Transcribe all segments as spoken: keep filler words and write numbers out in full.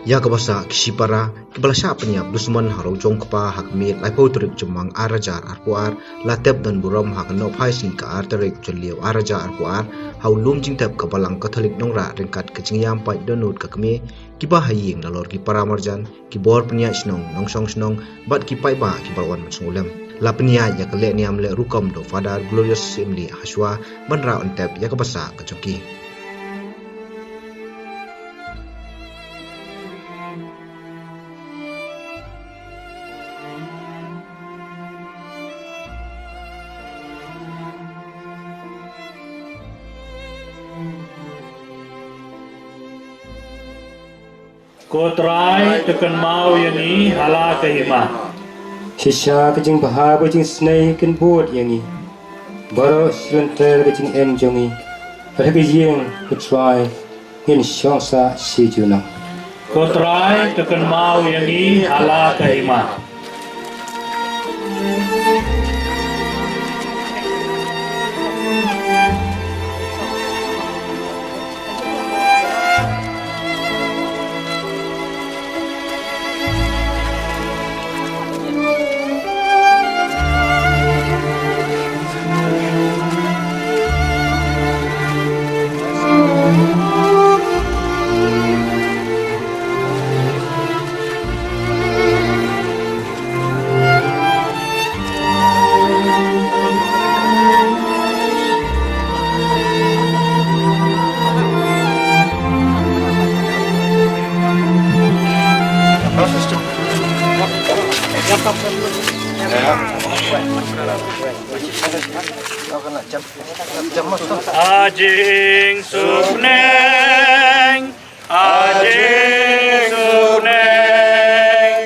Ïa kaba sah ki shipara kiba la shah pynïap dusmon ha Rujong Kpa ha ka miet laiphew tarik Jymmang ar hajar arphew ar la tep don burom ha ka nohphai sngi ka ar tarik Jylliew ar hajar arphew ar ha u lum jingtep ka Balang Katholik Nongrah ryngkat ka jingïam paid dohnud ka kmie, kiba ha ïing nalor ki para marjan, ki bor pynïaid shnong, nongshong shnong bad ki paidbah kiba la wan ban sngewlem. La pynïaid ïa ka lehniam leh rukom da u Father Glorious Syiemlieh hashwa ban rah ban tep ïa kaba sah ka jong ki. Ko Trai, to kynmaw ïa ngi ha la ka hima. Shisha ka jingbha bad jingsnei kin bud ïa ngi baroh shi lynter ka jingim jong ngi. Bad ha ka ïing, ko Trai, ngin shong sah shi junom. Ko Trai, to kynmaw ïa ngi ha la ka hima. A jingsuk neng, a jingsuk neng.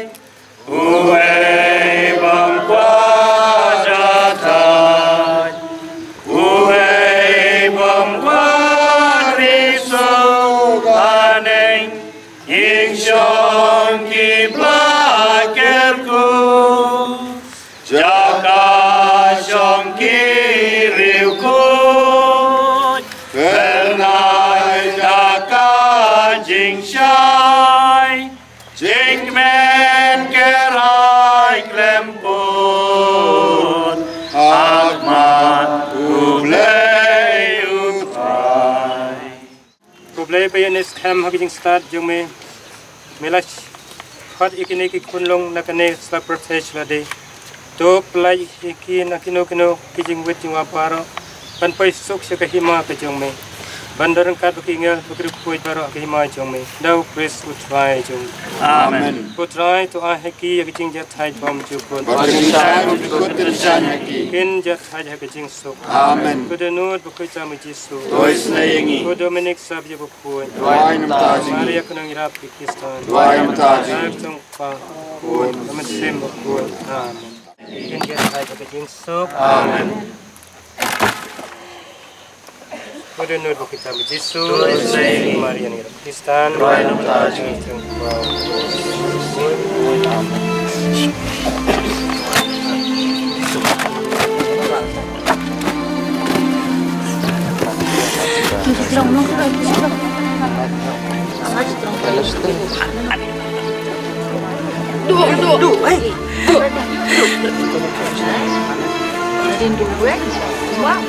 Uei bym kwah jahthait, uei bym kwah ri suk haneng, ïing shong ki bla kyrkhu, jaka shong ki riewkhuid, kyrnai jaka jingshai. Jingkmen kyrhai khlem pud ha khmat U Blei U Trai. Ko Blei ba ïeit, skhem ha ka jingstad jong me, me la khot ïa kine ki khun long na kane ka sla pyrthei sla die. To pynlait ïa ki na kino kino ki jingwit jingwa baroh ban poi suk sha ka hima ka jong me, ban don ryngkat bad ki angel bad ki riewkhuid baroh ha ka hima jong me, da U Khrist U Trai jong me. Amen. Ko Trai, to ai ha ki ïa ka jingjahthait bymjukut. Bad ka jingshai bymjukut to shaiñ ha ki. Kin jahthait ha ka jingsuk. Amen. Ko Dohnud bakhuid tam U Jisu, to isynei ïa ngi. Ko Dominik Sap ïa bakhuid, duwai namar jong ngi. Maria ka nongïarap ki Khristan, duwai namar jong ngi. Ai ka jong Kpa, Khun, bad Mynsiem Bakhuid. Amen. Kin jahthait ha ka jingsuk. Amen. Ko Dohnud bakhuid tam U Jisu, Maria ka nongïarap ki Khristan, duwai namar jong ngi. Duk, duk. Duk, eh. Duk. Duk, eh. Wah.